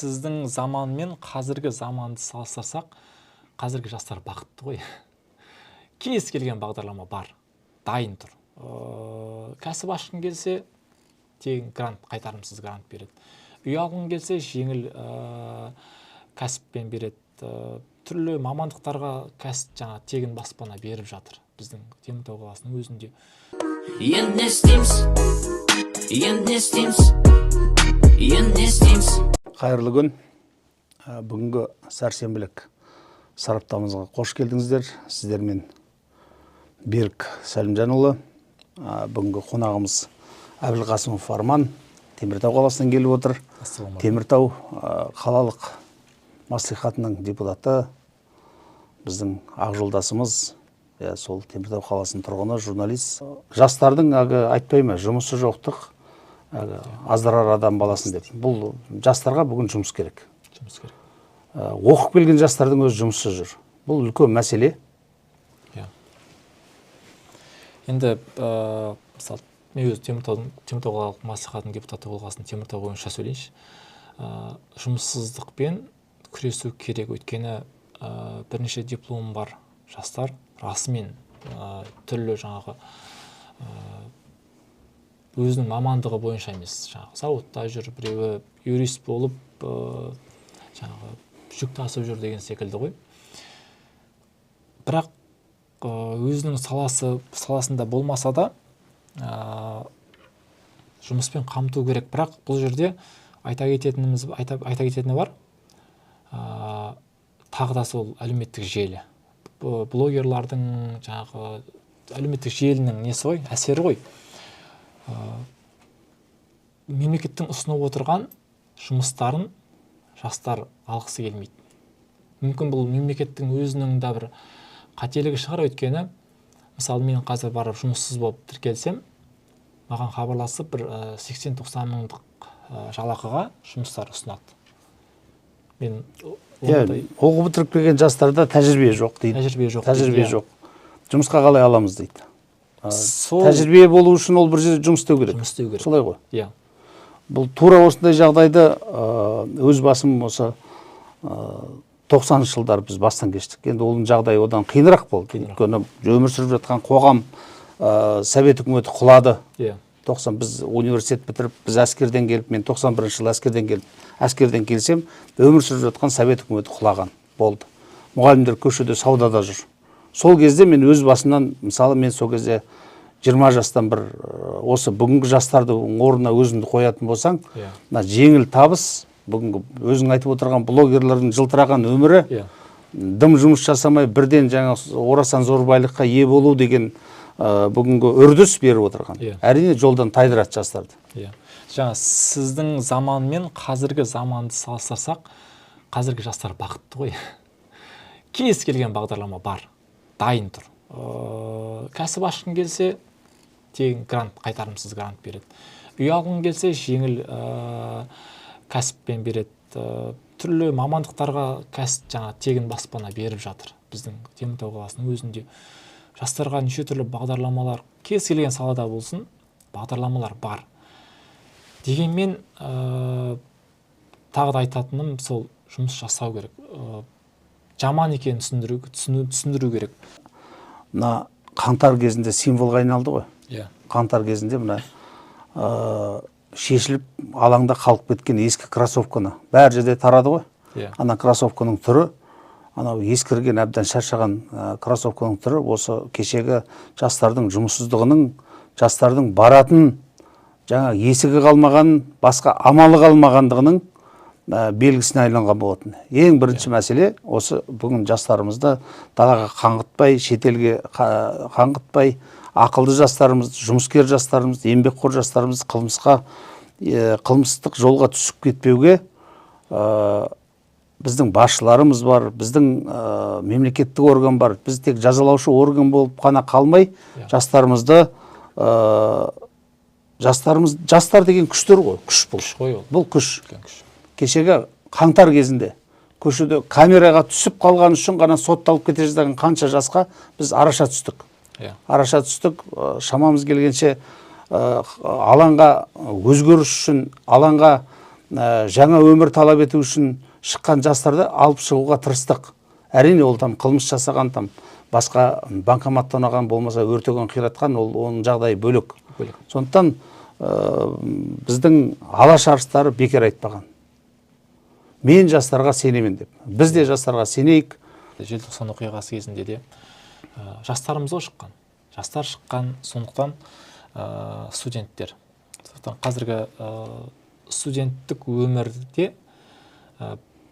Сіздің заман мен қазіргі заманды салыстырсақ, қазіргі жастар бақытты ғой. Кез келген бағдарлама бар, дайын тұр. Кәсіп ашқың келсе, тегін грант, қайтарымсыз грант береді. Үй алғың келсе, жеңіл кәсіппен береді. Түрлі мамандықтарға кәсіп, жаңа тегін баспана беріп жатыр біздің Теміртау қаласының өзінде. Енді не істейміз? Енді не істейміз? Енді не істейміз? Қайырлы күн! Бүгінгі сәрсенбілік сараптамызға қош келдіңіздер. Сіздермен Берік Сәлімжанұлы. Бүгінгі қонағымыз Әбілқасымов Арман, Теміртау қаласынан келіп отыр. Ассалаумағалейкум. Теміртау қалалық мәслихатының депутаты, біздің ақ жолдасымыз, иә, сол Теміртау қаласының тұрғыны, журналист. Жастардың әлгі айтпай ма, жұмысы жоқтық әлгі аздырар адам баласын деп. Бұл жастарға бүгін жұмыс керек. Жұмыс керек. Оқып келген жастардың өзі жұмыссыз жүр. Бұл үлкен мәселе. Иә, енді мысалы, мен өзім Теміртау қалалық мәслихатының депутаты болған соң, Теміртау бойынша сөйлейінші. Жұмыссыздықпен күресу керек, өйткені бірнеше диплом бар жастар расымен түрлі жаңағы өзінің мамандығы бойынша емес, жаңағы зауытта жүр, біреуі юрист болып жаңағы жүк тасып жүр деген секілді ғой. Бірақ өзінің саласында болмаса да, жұмыспен қамту керек. Бірақ бұл жерде айта кететіні бар, тағы да сол әлеуметтік желі, блогерлардың, жаңағы әлеуметтік желінің несі ғой, әсері ғой. Мемлекеттің ұсынып отырған жұмыстарын жастар алғысы келмейді. Мүмкін, бұл мемлекеттің өзінің де бір қателігі шығар, өйткені мысалы, мен қазір барып жұмыссыз болып тіркелсем, маған хабарласып, бір 80-90 мыңдық жалақыға жұмыстар ұсынады. Мен ондай Оқу бітіріп келген жастарда тәжірибе жоқ дейді. Тәжірибе жоқ дейді, Тәжірибе иә. жоқ. Жұмысқа қалай аламыз дейді. Сол Тәжірибе болу үшін ол бір жерде жұмыс істеу керек. Жұмыс істеу керек. Солай ғой. Иә. Бұл тура осындай жағдайды өз басым осы 90-шы жылдары біз бастан кештік. Енді оның жағдайы одан қиынырақ болды. Өйткені өмір сүріп жатқан қоғам, совет үкіметі құлады. 90, біз университет бітіріп, біз әскерден келіп, мен 91 жылы әскерден келіп, әскерден келсем, өмір сүріп жатқан совет үкіметі құлаған болды. Мұғалімдер көшеде саудада жүр. Сол кезде мен өз басымнан, мысалы, мен сол кезде 20 жастан бір осы бүгінгі жастардың орнына өзіңді қоятын болсаң, мына жеңіл табыс, бүгінгі өзің айтып отырған блогерлердің жылтыраған өмірі, дым жұмыс жасамай бірден жаңа орасан зор байлыққа ие болу деген бүгінгі үрдіс беріп отырған. Әрине, жолдан тайдырады жастарды. Иә, жаңа сіздің заман мен қазіргі заманды салыстырсақ, қазіргі жастар бақытты ғой. Кез келген бағдарлама бар, дайын тұр. Кәсіп ашқың келсе, тегін грант, қайтарымсыз грант береді. Үй алғың келсе, жеңіл кәсіппен береді. Түрлі мамандықтарға кәсіп, жаңа тегін баспана беріп жатыр біздің Теміртау қаласының өзінде. Жастарға неше түрлі бағдарламалар, кез келген салада болсын, бағдарламалар бар. Дегенмен тағы да айтатыным, сол жұмыс жасау керек. Жаман екенін түсіндіру керек. Мына қаңтар кезінде символға айналды ғой. Қаңтар кезінде мына шешіліп алаңда қалып кеткен ескі кроссовканы бәр жерде тарады ғой. Ана кроссовканың түрі, анау ескірген, әбден шаршаған кроссовканың түрі осы кешегі жастардың жұмыссыздығының, жастардың баратын жаңа есігі қалмаған, басқа амалы қалмағандығының белгісіне айналған болатын. Ең бірінші мәселе осы: бүгін жастарымызды далаға қаңғытпай, шетелге қаңғытпай, ақылды жастарымызды, жұмыскер жастарымызды, еңбекқор жастарымызды қылмыстық жолға түсіп кетпеуге біздің басшыларымыз бар, біздің мемлекеттік орган бар. Біз тек жазалаушы орган болып қана қалмай, жастарымызды жастарымыз, жастар деген күштер ғой, күш бұл. Күш қой ол. Бұл күш. Үлкен күш. Кешегі қаңтар кезінде көшеде камераға түсіп қалған үшін ғана сотталып кете жаздаған қанша жасқа біз араша түстік. Араша түстік, шамамыз келгенше алаңға өзгеріс үшін, алаңға жаңа өмір талап ету үшін шыққан жастарды алып шығуға тырыстық. Әрине, ол там қылмыс жасаған, там басқа банкомат тонаған, болмаса өртеген, қиратқан, ол оның жағдайы бөлек. Бөлек. Сондықтан біздің Алаш арыстары бекер айтпаған: «Мен жастарға сенемін», – деп. Біз де жастарға сенейік. Желтоқсан оқиғасы кезінде де жастарымыз ғой шыққан, жастар шыққан. Сондықтан студенттер, сондықтан қазіргі студенттік өмірде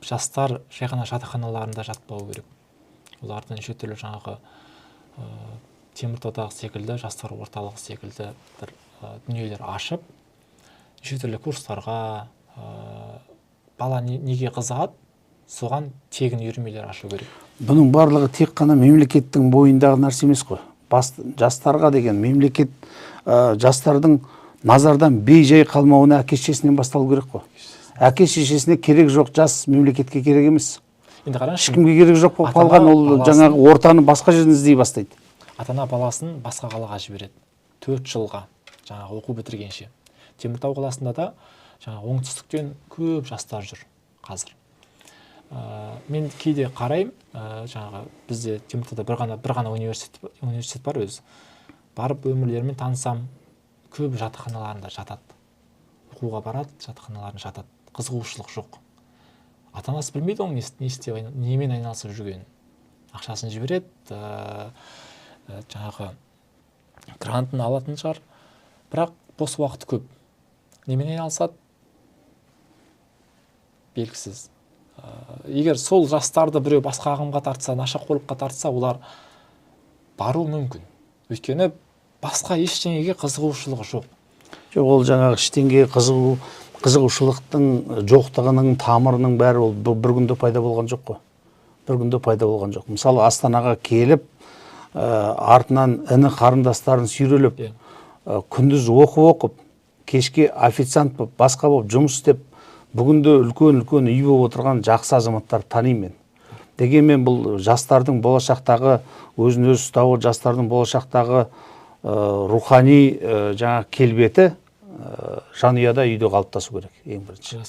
жастар жай ғана жатақханаларында жатпау керек. Олардың неше түрлі жаңағы Теміртаудағы секілді жастар орталығы секілді бір дүниелер ашып, неше түрлі курстарға, бала неге қызығады, соған тегін үйірмелер ашу керек. Бұның барлығы тек қана мемлекеттің бойындағы нәрсе емес қой. Бас, жастарға деген мемлекет, жастардың назардан бей-жай қалмауына әке шешесінен басталу керек қой. Әке шешесіне керек жоқ жас мемлекетке керек емес. Енді қараңызшы, ешкімге керек жоқ болып ата-ана қалған ол жаңағы ортаны басқа жерден іздей бастайды. Ата ана баласын басқа қалаға жібереді 4 жылға, жаңағы оқу бітіргенше. Теміртау қаласында да жаңағы оңтүстіктен көп жастар жүр қазір. Мен кейде қараймын, жаңағы бізде Теміртауда бір ғана университет бар өзі. Барып өмірлерімен танысам, көп жатақханаларында жатады, оқуға барады, жатақханаларында жатады, қызығушылық жоқ. Ата анасы білмейді оның не істеп, немен айналысып жүргенін. Ақшасын жібереді, жаңағы грантын алатын шығар, бірақ бос уақыты көп, немен айналысады, белгісіз. Егер сол жастарды біреу басқа ағымға тартса, нашақорлыққа тартса, олар баруы мүмкін, өйткені басқа ештеңеге қызығушылығы жоқ. Жоқ, ол жаңағы ештеңеге қызығушылықтың жоқтығының тамырының бәрі ол бір күнде пайда болған жоқ қой, бір күнде пайда болған жоқ. Мысалы, Астанаға келіп, артынан іні қарындастарын сүйрелеп, күндіз оқу оқып, кешке официант болып, басқа болып жұмыс істеп, бүгінде үлкен үлкен үй болып отырған жақсы азаматтарды танимын мен. Дегенмен бұл жастардың болашақтағы өзін өзі ұстауы, жастардың болашақтағы рухани жаңағы келбеті жанұяда, үйде қалыптасу керек ең бірінші.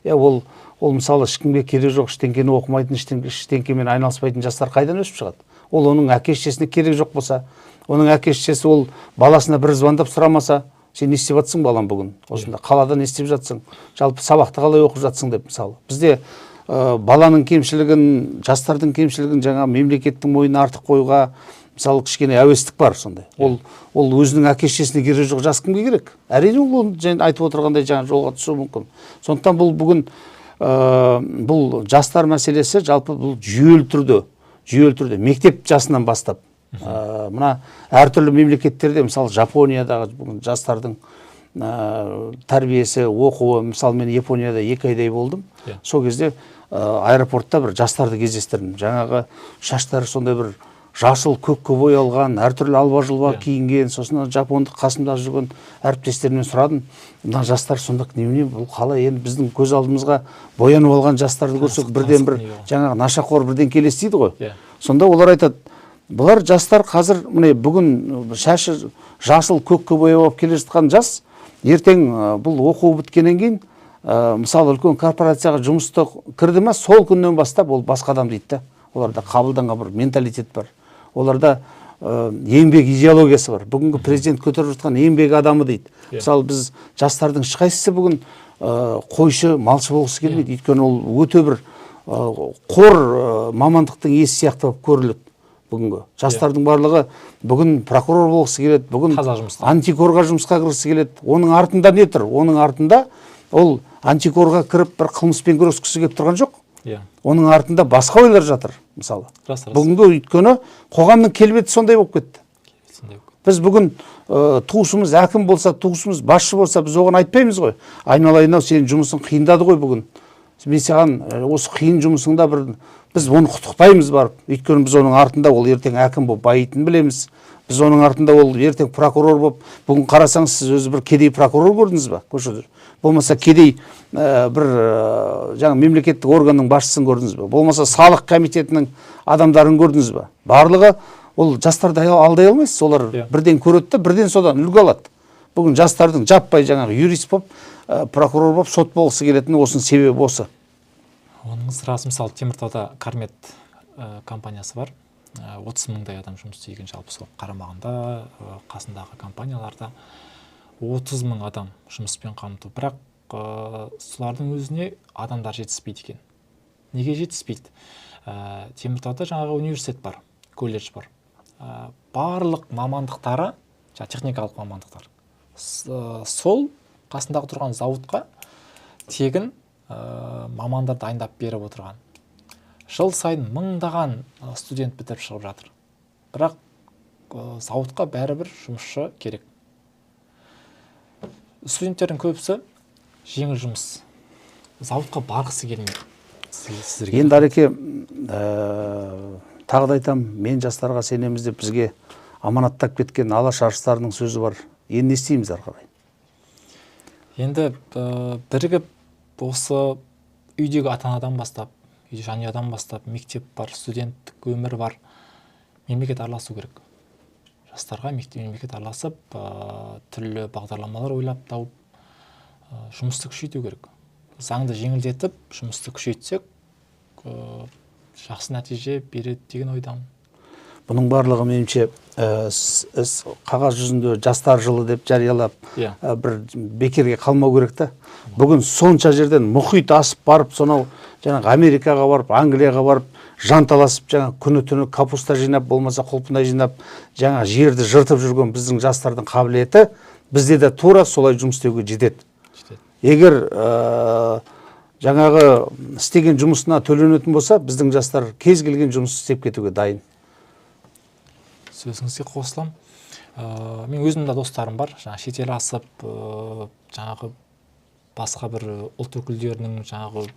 Иә, ол мысалы, ешкімге керек жоқ, ештеңкені оқымайтын, ештеңкемен айналыспайтын жастар қайдан өсіп шығады? Ол оның әке шешесіне керек жоқ болса, оның әке шешесі ол баласына бір звондап сұрамаса: «Сен не істеп жатсың, балам, бүгін осында қалада не істеп жатсың, жалпы сабақты қалай оқып жатсың?» – деп. Мысалы, бізде баланың кемшілігін, жастардың кемшілігін жаңа мемлекеттің мойнына артық қоюға, мысалы, кішкене әуестік бар сондай. Ол өзінің әке шешесіне керегі жоқ жас кімге керек? Әрине, ол және айтып отырғандай жаңа жолға түсуі мүмкін. Сондықтан бұл бүгін бұл жастар мәселесі жалпы бұл жүйелі түрде мектеп жасынан бастап, мына әртүрлі мемлекеттерде, мысалы, Жапониядағы бүгін жастардың тәрбиесі, оқуы. Мысалы, мен Японияда 2 айдай болдым. Сол кезде аэропортта бір жастарды кездестірдім. Жаңағы шаштары сондай бір жасыл көкке боялған, әртүрлі алба жұлба киінген. Сосын ана жапондық қасымда жүрген әріптестерімнен сұрадым: «Мына жастар сонда немене, бұл қалай? Енді біздің көз алдымызға боянып алған жастарды көрсек, бірден бір таңсық дүние ғой. жаңағы нашақор бірдеңке елестейді ғой». Сонда олар айтады: «Бұлар жастар қазір, міне, бүгін шашы жасыл көкке бояп алып келе жатқан жас ертең бұл оқу біткеннен кейін, мысалы, үлкен корпорацияға жұмысты кірді ма, сол күннен бастап ол басқа адам», – дейді да. Оларда қабылданған бір менталитет бар, оларда еңбек идеологиясы бар. Бүгінгі президент көтеріп жатқан «еңбек адамы» дейді. Мысалы, біз жастардың ешқайсысы бүгін қойшы, малшы болғысы келмейді, өйткені ол өте бір қор мамандықтың иесі сияқты болып көріледі. Бүгінгі жастардың барлығы бүгін прокурор болғысы келеді, бүгін Таза жұмыста. антикорға жұмысқа кіргісі келеді. Оның артында не тұр? Оның артында ол антикорға кіріп, бір қылмыспен күрескісі келіп тұрған жоқ. Оның артында басқа ойлар жатыр, мысалы. рас рас Бүгінгі, өйткені қоғамның келбеті сондай болып кетті. Сондай болып кетті. Біз бүгін туысымыз әкім болса, туысымыз басшы болса, біз оған айтпаймыз ғой: «Айналайын ау, сенің жұмысың қиындады ғой бүгін, мен саған осы қиын жұмысыңда бір...» Біз оны құттықтаймыз барып, өйткені біз оның артында ол ертең әкім болып байитынын білеміз. Біз оның артында ол ертең прокурор болып... Бүгін қарасаңыз, сіз өзі бір кедей прокурор көрдіңіз ба көшеде? Болмаса кедей бір жаңа мемлекеттік органның басшысын көрдіңіз ба? Болмаса салық комитетінің адамдарын көрдіңіз ба? Барлығы ол жастарды алдай алмайсыз, олар бірден көреді да, бірден содан үлгі алады. Бүгін жастардың жаппай жаңағы юрист болып, прокурор болып, сот болғысы келетіні осының себебі осы. Оныңыз рас. Мысалы, Теміртауда Кармет компаниясы бар. 30 мыңдай адам жұмыс істеген жалпы сол қарамағында, қасындағы компанияларда 30 мың адам жұмыспен қамту. Бірақ солардың өзіне адамдар жетіспейді екен. Неге жетіспейді? Теміртауда жаңағы университет бар, колледж бар. Барлық мамандықтары, жаңағы техникалық мамандықтар, сол қасындағы тұрған зауытқа тегін мамандар дайындап беріп отырған. Жыл сайын мыңдаған студент бітіріп шығып жатыр. Бірақ зауытқа бәрібір жұмысшы керек. Студенттердің көбісі жеңіл жұмыс, зауытқа барғысы келмейді. Сіздерге Енді, Ареке, тағы да айтамын, мен жастарға сенеміз деп бізге аманаттап кеткен Алаш арыстарының сөзі бар. Енді не істейміз ары қарай? Енді бірігіп осы үйдегі ата-анадан бастап, үйде жанұядан бастап, мектеп бар, студенттік өмір бар, мемлекет араласу керек. Жастарға мемлекет араласып, түрлі бағдарламалар ойлап тауып, жұмысты күшейту керек. Заңды жеңілдетіп, жұмысты күшейтсек, жақсы нәтиже береді деген ойдамын. Бұның барлығы меніңше, қағаз жүзінде жастар жылы деп жариялап, бір бекерге қалмау керек та. Бүгін сонша жерден мұхит асып барып, сонау жаңағы Америкаға барып, Англияға барып, жанталасып, жаңа күні түні капуста жинап, болмаса құлпынай жинап, жаңа жерді жыртып жүрген біздің жастардың қабілеті бізде де тура солай жұмыс істеуге жетеді. Жетеді. Егер жаңағы істеген жұмысына төленетін болса, біздің жастар кез келген жұмыс істеп кетуге дайын. Сөзіңізге қосыламын. Мен өзімде достарым бар, жаңа шетел асып, жаңағы басқа бір ұлт өкілдерінің жаңағы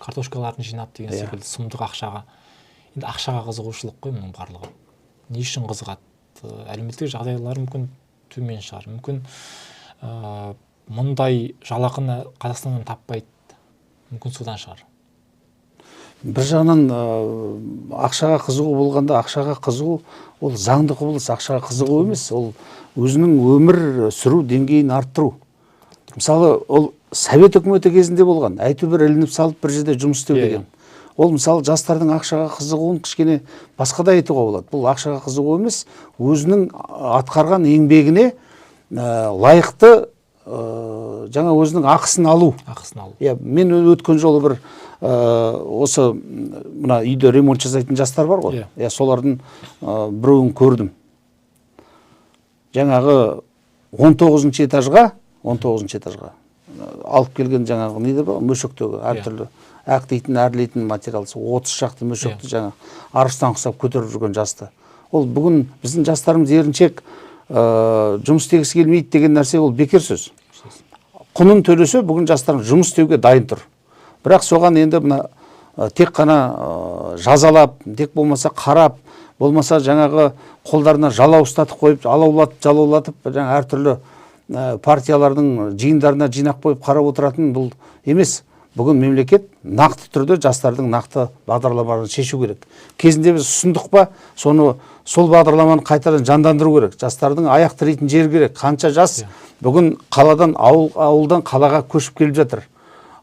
картошкаларын жинап деген секілді сұмдық ақшаға. Енді ақшаға қызығушылық қой мұның барлығы. Не үшін қызығады? Әлеуметтік жағдайлары мүмкін төмен шығар, мүмкін мұндай жалақыны Қазақстаннан таппайды, мүмкін содан шығар. Бір жағынан, ақшаға қызығу болғанда, ақшаға қызығу ол заңды құбылыс, ақшаға қызығу емес, ол өзінің өмір сүру деңгейін арттыру. Мысалы, ол Совет үкіметі кезінде болған, әйтеуір ілініп салып бір жерде жұмыс істеу деген. Ол мысалы жастардың ақшаға қызығуын кішкене басқа да айтуға болады. Бұл ақшаға қызығу емес, өзінің атқарған еңбегіне лайықты, жаңа өзінің ақысын алу. Ақысын алу. Иә, мен өткен жолы бір, осы мына үйде ремонт жасайтын жастар бар ғой. Иә, солардың біреуін көрдім. Жаңағы 19-шы этажға алып келген жаңағы не деп бар, мөшектегі әртүрлі әктейтін, әрлейтін материал, сол 30 шақты мөшекті жаңа арыстан ұқсап көтеріп жүрген жасты. Ол бүгін біздің жастарымыз еріншек, жұмыс істегісі келмейді деген нәрсе ол бекер сөз. Құнын төлесе бүгін жастарымыз жұмыс істеуге дайын тұр. Бірақ соған енді мына, тек қана, жазалап, тек болмаса қарап, болмаса жаңағы қолдарына жалау ұстатып қойып, алаулатып, жалаулатып, жаңа әртүрлі, партиялардың жиындарына жинап қойып қарап отыратын бұл емес. Бүгін мемлекет нақты түрде жастардың нақты бағдарламаларын шешу керек. Кезінде біз ұсындық па, соны сол бағдарламаны қайтадан жандандыру керек. Жастардың аяқ тірейтін жері керек. Қанша жас бүгін қаладан ауыл, ауылдан қалаға көшіп келіп жатыр.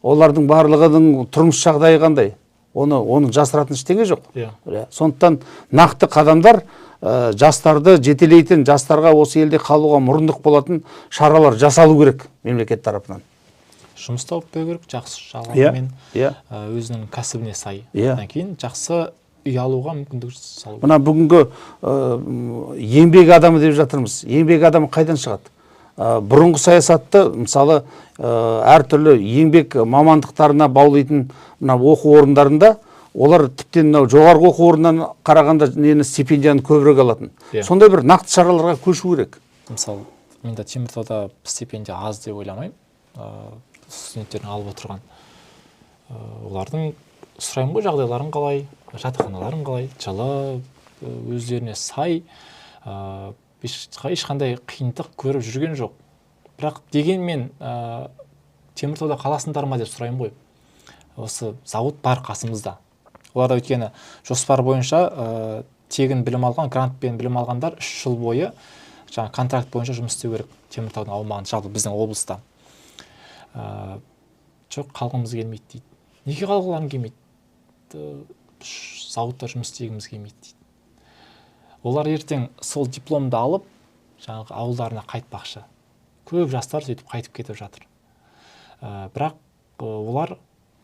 Олардың барлығының тұрмыс жағдайы қандай? Оны жасыратын ештеңе жоқ. Сондықтан нақты қадамдар, жастарды жетелейтін, жастарға осы елде қалуға мұрындық болатын шаралар жасалу керек мемлекет тарапынан. Жұмыс тауып беру керек, жақсы жалақымен, өзінің кәсібіне сай. Одан кейін жақсы үй алуға мүмкіндік салу. Мына бүгінгі, еңбек адамы деп жатырмыз. Еңбек адамы қайдан шығады? Бұрынғы саясатты, мысалы, әртүрлі еңбек мамандықтарына баулитын мына оқу орындарында олар тіптен мынау жоғарғы оқу орнынан қарағанда нені стипендияны көбірек алатын. Сондай бір нақты шараларға көшу керек. Мысалы, мен де Теміртауда стипендия аз деп ойламаймын. Студенттердің алып отырған. Олардың сұраймын ғой, жағдайларың қалай, жатақханаларың қалай, жылы, өздеріне сай, ешқандай қиындық көріп жүрген жоқ. Бірақ дегенмен, Теміртауда қаласыңдар ма деп сұраймын ғой. Осы зауыт бар қасымызда. Оларда өйткені жоспар бойынша, тегін білім алған, грантпен білім алғандар 3 жыл бойы Жаңа контракт бойынша жұмыс істеу керек Теміртаудың аумағында, жалпы біздің облыста. Жоқ, қалғымыз келмейді дейді. Неге қалғыларың келмейді? Зауытта жұмыс істегіміз келмейді дейді. Олар ертең сол дипломды алып, жаңағы ауылдарына қайтпақшы. Көп жастар сөйтіп қайтып кетіп жатыр. Бірақ олар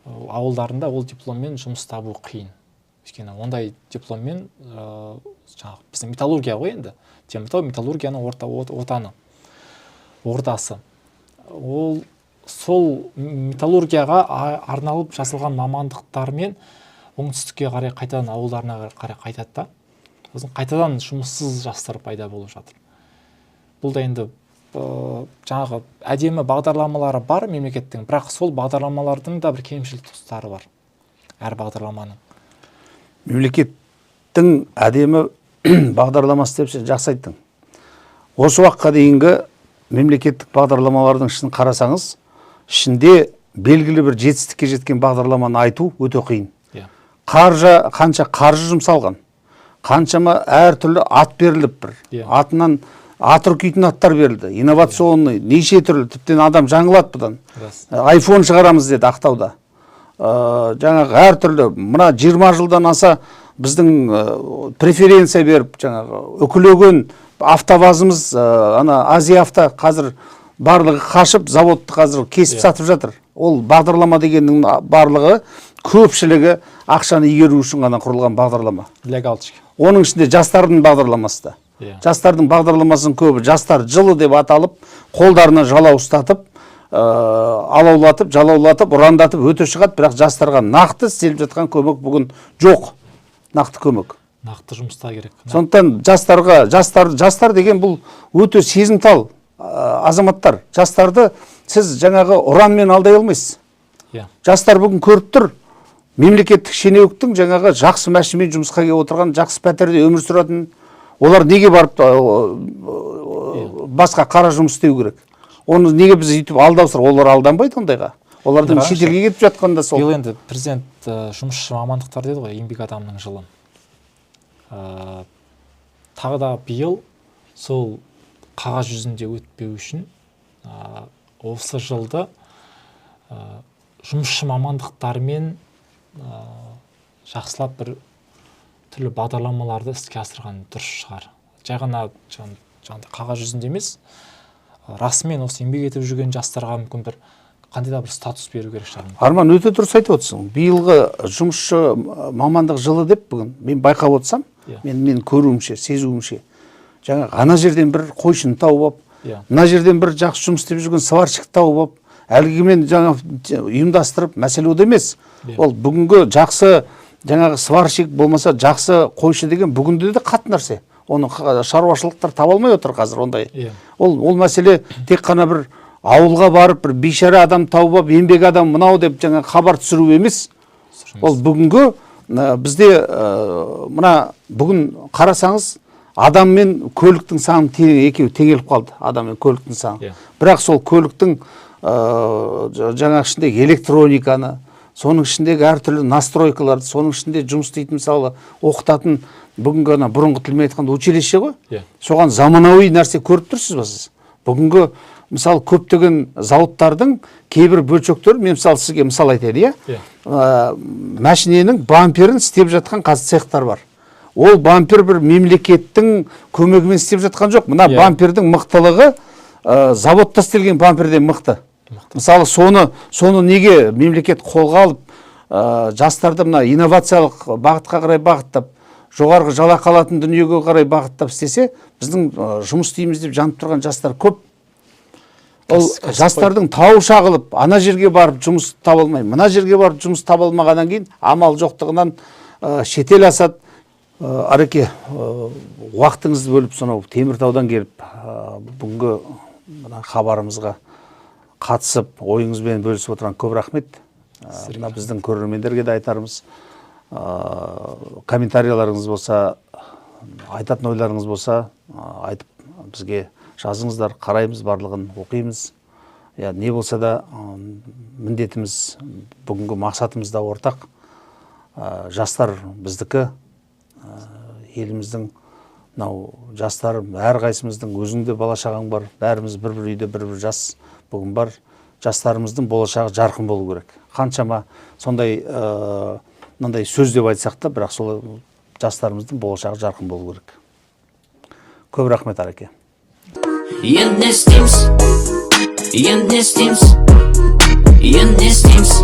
ауылдарында ол дипломмен жұмыс табу қиын. Өйткені ондай дипломмен жаңағы біздің металлургия ғой енді. Теміртау металлургияның отаны, ордасы. Ол сол металлургияға арналып жасалған мамандықтармен оңтүстікке қарай қайтадан ауылдарына қарай қайтады да. Сосын қайтадан жұмыссыз жастар пайда болып жатыр. Бұл да енді жаңағы әдемі бағдарламалары бар мемлекеттің, бірақ сол бағдарламалардың да бір кемшілік тұстары бар әр бағдарламаның. Мемлекеттің әдемі бағдарламасы деп сен жақсы айттың. Осы уақытқа дейінгі мемлекеттік бағдарламалардың ішін қарасаңыз, ішінде белгілі бір жетістікке жеткен бағдарламаны айту өте қиын. Қанша қаржы жұмсалған, қаншама әртүрлі ат беріліп бір, атынан ат үркитін аттар берілді, инновационный, неше түрлі, тіптен адам жаңылады бұдан. Айфон шығарамыз деді Ақтауда. Жаңағы әртүрлі, мына 20 жылдан аса біздің преференция беріп, жаңағы үкілеген автовазымыз, ана Азия Авто қазір барлығы қашып, заводты қазір кесіп сатып жатыр. Ол бағдарлама дегеннің барлығы, көпшілігі ақшаны игеру үшін ғана құрылған бағдарлама. Для галочки. Оның ішінде жастардың бағдарламасы да. Жастардың бағдарламасының көбі жастар жылы деп аталып, қолдарына жалау ұстатып, алаулатып, жалаулатып, ұрандатып өте шығады, бірақ жастарға нақты істеліп жатқан көмек бүгін жоқ. Нақты көмек. Нақты жұмыстар керек. Сондықтан жастарға, жастар деген бұл өте сезімтал азаматтар. Жастарды сіз жаңағы ұранмен алдай алмайсыз. Жастар бүгін көріп тұр, мемлекеттік шенеуніктің жаңағы жақсы машинамен жұмысқа келіп отырған, жақсы пәтерде өмір сүретін, олар неге барып басқа қара жұмыс істеу керек? Оны неге біз өйтіп алдаусыр? Олар алданбайды ондайға. Олардың Қараңызшы. шетелге кетіп жатқанда сол. Биыл енді президент жұмысшы мамандықтар деді ғой, еңбек адамының жылы. Тағы да биыл сол қағаз жүзінде өтпеу үшін осы жылды жұмысшы мамандықтармен жақсылап бір түрлі бағдарламаларды іске асырған дұрыс шығар. Жай ғана жаңағыдай қағаз жүзінде емес, расымен осы еңбек етіп жүрген жастарға мүмкін бір қандай да бір статус беру керек шығар. Арман, өте дұрыс айтып отырсың. Биылғы жұмысшы мамандық жылы деп бүгін мен байқап отырсам, мен көруімше, сезуімше, жаңағы ана жерден бір қойшыны тауып алып, мына жерден бір жақсы жұмыс істеп жүрген сварщик тауып алып, әлгімен жаңа ұйымдастырып, мәселе онда емес. Ол бүгінгі жақсы жаңағы сварщик болмаса жақсы қойшы деген бүгінде де қатты нәрсе. Оны шаруашылықтар таба алмай отыр қазір ондай. Ол мәселе тек қана бір ауылға барып бір бейшара адам тауып алып, еңбек адам мынау деп жаңа хабар түсіру емес. Ол бүгінгі бізде мына бүгін қарасаңыз, адам мен көліктің саны екеуі теңеліп қалды, адам мен көліктің саны. Бірақ сол көліктің жаңағы ішіндегі электрониканы, соның ішіндегі әртүрлі настройкаларды, соның ішінде жұмыс істейтін, мысалы, оқытатын бүгінгі ана бұрынғы тілмен айтқанда училище ғой. Соған заманауи нәрсе көріп тұрсыз ба сіз? Бүгінгі мысалы көптеген зауыттардың кейбір бөлшектері, мен мысалы сізге мысал айтайын, иә? Мәшиненің бамперін істеп жатқан қазір цехтар бар. Ол бампер бір мемлекеттің көмегімен істеп жатқан жоқ. Мына бампердің мықтылығы заводта істелген бамперден мықты. Мысалы, соны неге мемлекет қолға алып, жастарды мына инновациялық бағытқа қарай бағыттап, жоғарғы жалақы алатын дүниеге қарай бағыттап істесе, біздің жұмыс істейміз деп жанып тұрған жастар көп. Ол Кәсіпқой. жастардың тауы шағылып, ана жерге барып жұмыс таба алмай, мына жерге барып жұмыс таба алмағаннан кейін амал жоқтығынан шетел асады. Ареке, уақытыңызды бөліп сонау Теміртаудан келіп, бүгінгі мына хабарымызға қатысып, ойыңызбен бөлісіп отырған көп рахмет. Мына біздің көрермендерге де айтарымыз, комментарияларыңыз болса, айтатын ойларыңыз болса, айтып бізге жазыңыздар, қараймыз, барлығын оқимыз. Я, не болса да, міндетіміз, бүгінгі мақсатымыз да ортақ. Жастар біздікі, еліміздің Мынау жастар, әрқайсымыздың, өзіңде бала шағаң бар, бәріміз бір бір үйде бір бір жас бүгін бар. Жастарымыздың болашағы жарқын болу керек. Қаншама сондай мынандай сөз деп айтсақ та, бірақ сол жастарымыздың болашағы жарқын болу керек. Көп рахмет, Ареке. Енді не істейміз? Енді не істейміз? Енді не істейміз?